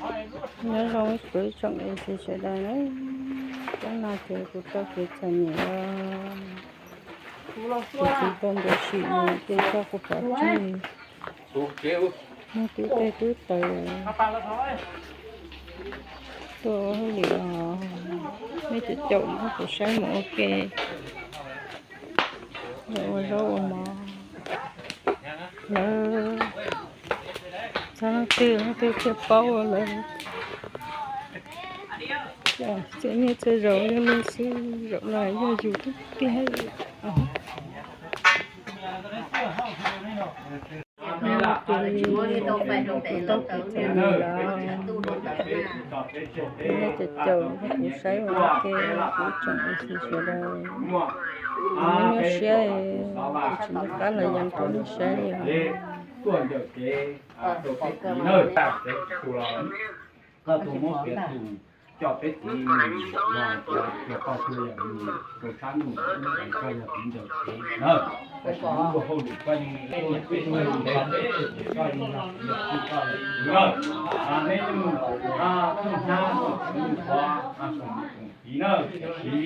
Nyob zoo ib tsoom ej txiv sawv daws na, cov no ces kuv tau kev txom nyem los, kuv txiv tau ncaws sim mus ces tso kuv pov tseg. Muaj tub tej tub taws tuaj ua hauj lwm os. Nej caum caum kuv saib mus ua ke, ua zaub ua mov. Lawv txog leej twg leej twg thiaj paub ua lawv. Txiv neej txiv zaum yog li xwb, zaum no yog yus tiag tiag. Ces kuv tau kev txom nyem los, nej caum caum kuv saib ua ke, kuv tsoom ej txiv sawv daws. Kuv nyuaj siab, kuv tsis nco qab los yees rau nej saib li os. Koj tus muab piav tus coj peb txiv mus los cov koj tuaj yog mus rau sab nus, koj yog tus ncaws tsev na, koj mus ua hauj lwm koj yeej niam peb txiv koj yeej yog tus yog txij koj lawm na. Neb yeej mus tub hnab tub txiv mus qhov a tus mus tus txiv na, tus txiv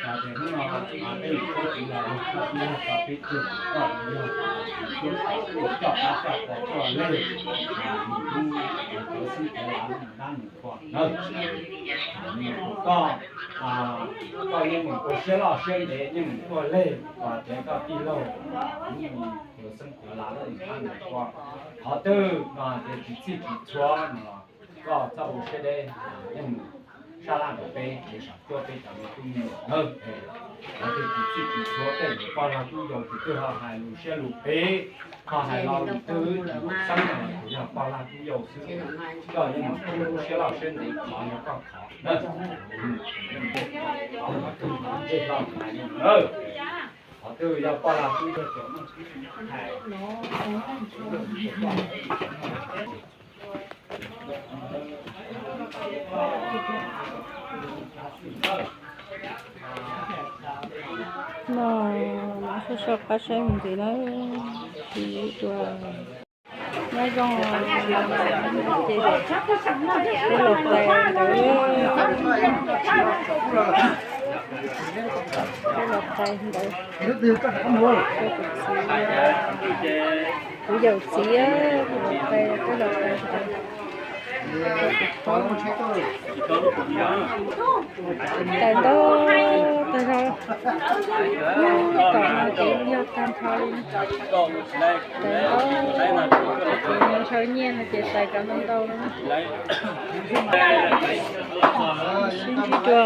ces hnub no peb mus tub txiv los yog koj tub yog koj peb tug koj yog tus tub coj qab coj qos coj lej mus tub cov xib cov lav mus dab mus qhua na. Koj, koj yeej mus ua siab loj siab ntev yeej mus tuaj lej, koj tias koj tij laug, kuv mus tuav xeeb tuav lav mus dab mus qhua, qhov twg no ces tsis txhij tsis txhua no los koj txhob ua siab deb, yeej mus sab laj rau peb, peb sam cuab peb cov me tub me nyuam nawb. Qhov twg tsis txhij tsis txhua tej poj lag tub yau tus twg ho hais lus siab lus phem, ho hais lo lus twg tsis muaj xeeb no los yog poj lag tub yau xwb. Koj yeej mus ua siab loj siab ntev qhov no koj qhov na. Qhov twg yog poj lag tub yau cov hais no, mam soj soj qab saib mus ntxiv na, tsis dua. Nyob zoo ces peb los tais ntawd, peb los tais ntawd, kuv yawm txiv, kuv los tais, peb los tais ntawd. Tais ntau, tais zog, tom no ces yog tag nrho li. Tais ntau, ces nws ntshaw nyiaj no ces tais cov ntau ntau no. Sib ntsib dua.